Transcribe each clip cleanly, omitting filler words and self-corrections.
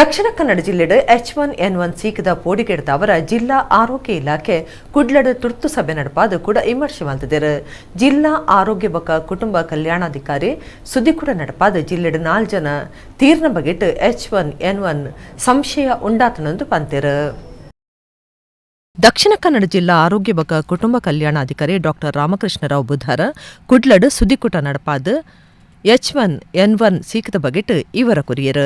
Dakshina Kannada ಜಿಲ್ಲೆಡ್ H1N1 ಸೀಕದ ಪೋಡಿಗೆಡ್ದವರ ಜಿಲ್ಲಾ ಆರೋಗ್ಯ ಇಲಾಖೆ ಕುಡ್ಲಡ್ ತುರ್ತು ಸಭೆ ನಡಪಾದ ಕೂಡ ವಿಮರ್ಶೆ ಮಲ್ತಿದ್ದಾರೆ. ಜಿಲ್ಲಾ ಆರೋಗ್ಯ ಬೊಕ್ಕ ಕುಟುಂಬ ಕಲ್ಯಾಣಾಧಿಕಾರಿ ಸುದ್ದಿ ಕೂಡ ನಡಪಾದ ಜಿಲ್ಲೆಡ್ 4 ಜನ ತೀರ್ನ ಬಗೆಟ್ H1N1 ಸಂಶಯ ಉಂಡಾತನಂದು ಪಂತೆರು. ದಕ್ಷಿಣ ಕನ್ನಡ ಜಿಲ್ಲಾ ಆರೋಗ್ಯ ಬೊಕ್ಕ ಕುಟುಂಬ ಕಲ್ಯಾಣಾಧಿಕಾರಿ ಡಾಕ್ಟರ್ ರಾಮಕೃಷ್ಣರಾವ್ ಬುಧಾರ ಕುಡ್ಲಡ್ ಸುದ್ದಿಕೂಟ ನಡಪಾದ H1N1 ಸೀಕದ ಬಗೆಟ್ ಇವರ ಕೊರಿಯರ್.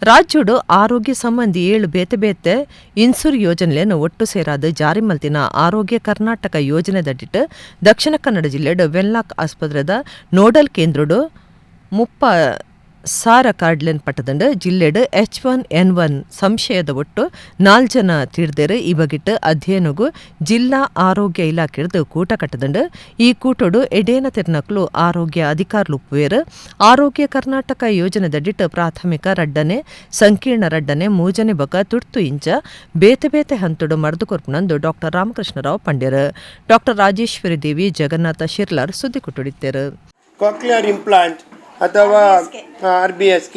ರಾಜ್ಯಡು ಆರೋಗ್ಯ ಸಂಬಂಧಿ 7 ಬೇತೆ ಬೇತೆ ಇನ್ಸೂರ್ ಯೋಜನೆಯನ್ನು ಒಟ್ಟು ಸೇರಾದ ಜಾರಿ ಮಲ್ತಿನ ಆರೋಗ್ಯ ಕರ್ನಾಟಕ ಯೋಜನೆ ದಟ್ಟಿಟ್ಟು ದಕ್ಷಿಣ ಕನ್ನಡ ಜಿಲ್ಲೆಡ್ ವೆನ್ಲಾಕ್ ಆಸ್ಪತ್ರೆದ ನೋಡಲ್ ಕೇಂದ್ರಡು 30,000 ಕಾರ್ಡ್ಲೆನ್ ಪಟ್ಟದಂಡು. ಜಿಲ್ಲೆಡ್ H1N1 ಸಂಶಯದ ಒಟ್ಟು 4 ಜನ ತೀರ್ದೇರು. ಈ ಬಗೆಟ್ ಅಧ್ಯಯನಗು ಜಿಲ್ಲಾ ಆರೋಗ್ಯ ಇಲಾಖೆರ್ದು ಕೂಟ ಕಟ್ಟದಂಡು. ಈ ಕೂಟಡು ಎಡೇನ ತಿರ್ನಕ್ಲು ಆರೋಗ್ಯ ಅಧಿಕಾರುಲು ಉಪ್ಪುವೇರು. ಆರೋಗ್ಯ ಕರ್ನಾಟಕ ಯೋಜನೆ ದಡಿಟ್ ಪ್ರಾಥಮಿಕ, ರಡ್ಡನೆ, ಸಂಕೀರ್ಣ ರಡ್ಡನೆ, ಮೂಜನೆ ಬೊಕ ತುರ್ತು ಇಂಚ ಬೇತೆ ಬೇತೆ ಹಂತಡು ಮರ್ದು ಕೊರ್ಪುನಂದು ಡಾಕ್ಟರ್ ರಾಮಕೃಷ್ಣರಾವ್ ಪಂಡ್ಯರು. ಡಾಕ್ಟರ್ ರಾಜೇಶ್ವರಿ ದೇವಿ, ಜಗನ್ನಾಥ ಶಿರ್ಲಾರ್ ಸುದ್ದಿ ಕೊಟ್ಟುಡಿತ್ತೇರು. ಕಾಕ್ಲಿಯರ್ ಇಂಪ್ಲಾಂಟ್ ಅಥವಾ RBSK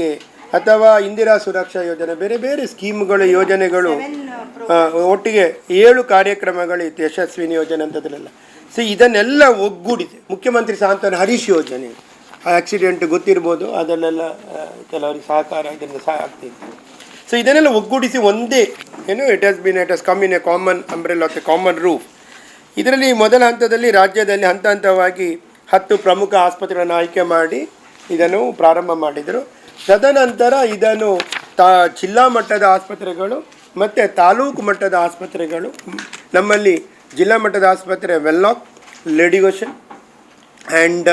ಅಥವಾ ಇಂದಿರಾ ಸುರಕ್ಷಾ ಯೋಜನೆ, ಬೇರೆ ಬೇರೆ ಸ್ಕೀಮ್ಗಳು, ಯೋಜನೆಗಳು, ಒಟ್ಟಿಗೆ 7 ಕಾರ್ಯಕ್ರಮಗಳಿತ್ತು. ಯಶಸ್ವಿನಿ ಯೋಜನೆ ಅಂತದನ್ನೆಲ್ಲ. ಸೊ ಇದನ್ನೆಲ್ಲ ಒಗ್ಗೂಡಿದೆ. ಮುಖ್ಯಮಂತ್ರಿ ಸಾಂತ್ವನ ಹರೀಶ್ ಯೋಜನೆ, ಆಕ್ಸಿಡೆಂಟ್ ಗೊತ್ತಿರ್ಬೋದು, ಅದನ್ನೆಲ್ಲ ಕೆಲವರಿಗೆ ಸಹಕಾರ ಇದರಿಂದ ಸಹ ಆಗ್ತಿತ್ತು. ಸೊ ಇದನ್ನೆಲ್ಲ ಒಗ್ಗೂಡಿಸಿ ಒಂದೇ ಏನು it has come in a common umbrella, common roof. ಇದರಲ್ಲಿ ಮೊದಲ ಹಂತದಲ್ಲಿ ರಾಜ್ಯದಲ್ಲಿ ಹಂತ ಹಂತವಾಗಿ 10 ಪ್ರಮುಖ ಆಸ್ಪತ್ರೆಗಳನ್ನು ಆಯ್ಕೆ ಮಾಡಿ ಇದನ್ನು ಪ್ರಾರಂಭ ಮಾಡಿದರು. ತದನಂತರ ಇದನ್ನು ಜಿಲ್ಲಾ ಮಟ್ಟದ ಆಸ್ಪತ್ರೆಗಳು ಮತ್ತು ತಾಲೂಕು ಮಟ್ಟದ ಆಸ್ಪತ್ರೆಗಳು. ನಮ್ಮಲ್ಲಿ ಜಿಲ್ಲಾ ಮಟ್ಟದ ಆಸ್ಪತ್ರೆ ವೆನ್ಲಾಕ್, ಲೇಡಿಗೋಷನ್ ಆ್ಯಂಡ್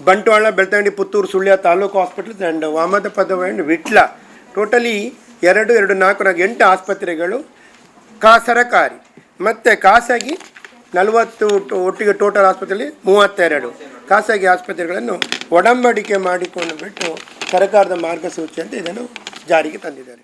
ಬಂಟ್ವಾಳ, ಬೆಳ್ತಂಗಡಿ, ಪುತ್ತೂರು, ಸುಳ್ಯ ತಾಲೂಕು hospitals and Vamadapadavu and Vitla. Totally 2, 2, 4, 4, 8 ಆಸ್ಪತ್ರೆಗಳು ಸರಕಾರಿ ಮತ್ತು ಖಾಸಗಿ 40, ಒಟ್ಟಿಗೆ ಟೋಟಲ್ ಆಸ್ಪತ್ರೆಯಲ್ಲಿ 32 ಖಾಸಗಿ ಆಸ್ಪತ್ರೆಗಳನ್ನು ಒಡಂಬಡಿಕೆ ಮಾಡಿಕೊಂಡು ಬಿಟ್ಟು ಸರ್ಕಾರದ ಮಾರ್ಗಸೂಚಿಯಂತೆ ಇದನ್ನು ಜಾರಿಗೆ ತಂದಿದ್ದಾರೆ.